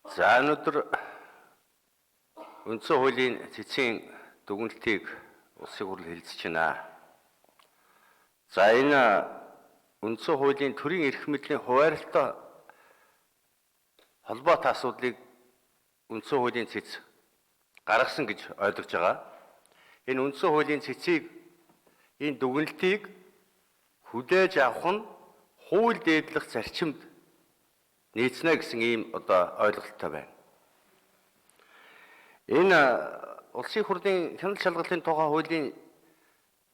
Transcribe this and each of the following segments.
За, өнөөдөр үндсэн хуулийн цэцгийн дүгнэлтийг улсын хурал хэлэлцэж байна. За, энэ үндсэн хуулийн төрийн эрх мэдлийн хуваарлттай холбоотой асуудлыг үндсэн хуулийн цэц гаргасан гэж ойлгож байгаа. Энэ үндсэн хуулийн цэцгийг, энэ дүгнэлтийг хүлээж авах нь хууль дээдлэх зарчимд нийцнэ гэсэн ийм одоо ойлголттой байна. Энэ улсын хурлын хяналт шалгалтын тухай хуулийн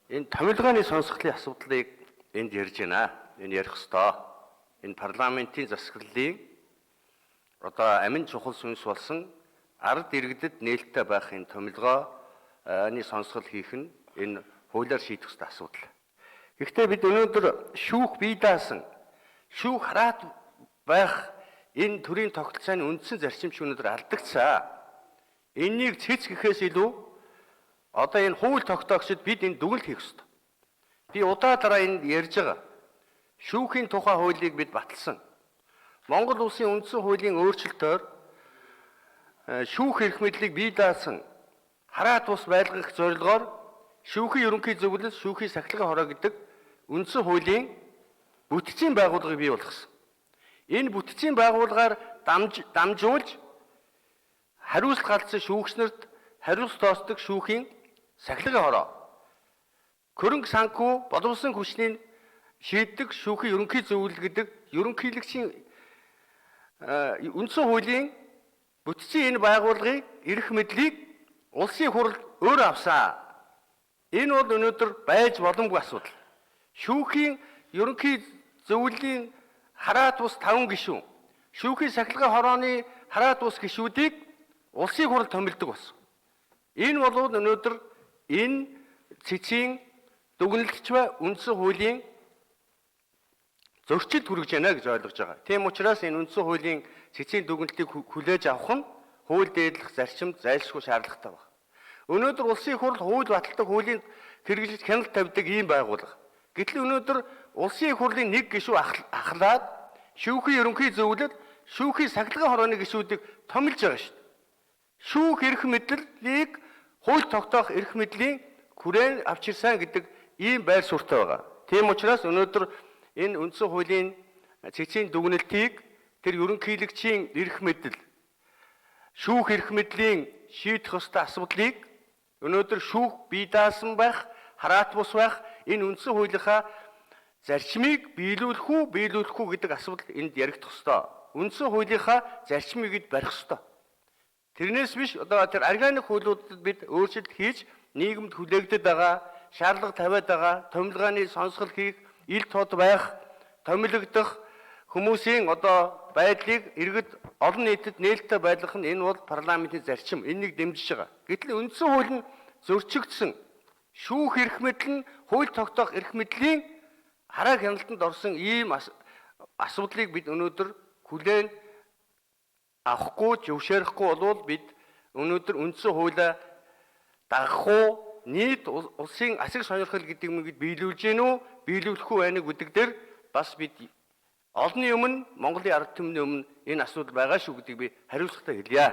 энэ томилгооны сонсголын асуудлыг энд ярьж байна. Энэ ярих ёстой. Энэ парламентын засаглалын одоо амин чухал сүнс болсон ард иргэдэд нээлттэй байх энэ томилгооны сонсгол хийх нь энэ хуулиар шийдэх ёстой асуудал. Гэхдээ бид өнөөдөр шүүх бие даасан, шүүх хараат байх энэ төрийн тогтолцооны үндсэн зарчимч өнөөдөр алдагдсан. Эннийг цэц гэхээс илүү одоо энэ хууль тогтоогчид бид энэ дүгнэлт хийх ёстой. Би удаа дараа энд ярьж байгаа. Шүүхийн тухай хуулийг бид баталсан. Монгол улсын үндсэн хуулийн өөрчлөлтөөр шүүх эрх мэдлийг бие даасан хараат бус байлгах зорилгоор шүүхийн ерөнхий зөвлөл, шүүхийн сахилгын хороо гэдэг үндсэн хуулийн бүтцийн байгууллагыг бий болгосон. Энэ бүтцийн байгууллагаар дамжуулж хариуцлага алдсан шүүгч нарт хариуцлага тооцдог шүүхийн сахилгын хороо, хөрөнгө санхүү боловсон хүчнийг шийддэг шүүхийн ерөнхий зөвлөл гэдэг ерөнхийлөгчийн үндсэн хуулийн бүтцийн энэ байгууллагыг, эрх мэдлийг улсын хурал өөр авсан. Энэ бол өнөөдөр байж боломгүй асуудал. Шүүхийн ерөнхий зөвлөлийн хараат бус 5 гишүүн, шүүхийн сахилгын хорооны хараат бус гишүүдийг улсын хурал томилдог болсон. Энэ бол өнөөдөр энэ цэцгийн дүгнэлтч ба үндсэн хуулийн зөрчилд хүргэж байна гэж ойлгож байгаа. Тийм учраас энэ үндсэн хуулийн цэцгийн дүгнэлтийг хүлээж авах нь хууль дээдлэх зарчимд зайлшгүй шаардлагатай байна. Өнөөдөр улсын хурал хууль баталдаг, хуулийн хэрэгжилт хяналт тавьдаг ийм байгууллага. Гэтэл өнөөдөр улсын их хурлын нэг гишүүн ахлаад шүүхийн ерөнхий зөвлөл, шүүхийн сахилгын хорооны гишүүдийг томилж байгаа шүү дээ. Шүүх эрх мэдлийг хууль тогтоох эрх мэдлийн хүрээнд авчирсан гэдэг ийм байр суурьтай байгаа. Тийм учраас өнөөдөр энэ үндсэн хуулийн цэцгийн дүгнэлтийг тэр ерөнхийлөгчийн эрх мэдэл, шүүх эрх мэдлийн шийдэх ёстой асуудлыг өнөөдөр шүүх бие даасан байх, хараат бус байх энэ үндсэн хуулийнхаа зарчмыг биелүүлэх үү, биелүүлэхгүй гэдэг асуудал энд яригдах ёстой. Үндсэн хуулийнхаа зарчмыг бид барих ёстой. Тэрнээс биш одоо тэр органик хуулиудад бид өөрчлөлт хийж нийгэмд хүлээгдэж байгаа, шаардлага тавиад байгаа, томилгооны сонсгол хийх, ил тод байх, томилогдох хүмүүсийн одоо байдлыг иргэд олон нийтэд нээлттэй байлгах нь энэ бол парламентын зарчим. Энийг дэмжиж байгаа. Гэтэл үндсэн хууль нь зөрчигдсөн. Шүүх эрх мэдэл нь хууль тогтоох эрх мэдлийн хараа хяналтанд орсон ийм асуудлыг бид өнөөдөр хүлээн авахгүй, зөвшөөрөхгүй болвол бид өнөөдөр үндсэн хуулиа дагах уу, нийт улсын ашиг сонирхол гэдэг мөгийг биелүүлж гин үү, биелүүлэхгүй байна гэдэг дээр бас бид олонний өмнө, Монголын ард түмний өмнө энэ асуудал байгаа шүү гэдгийг би хариуцлагатай хэлье.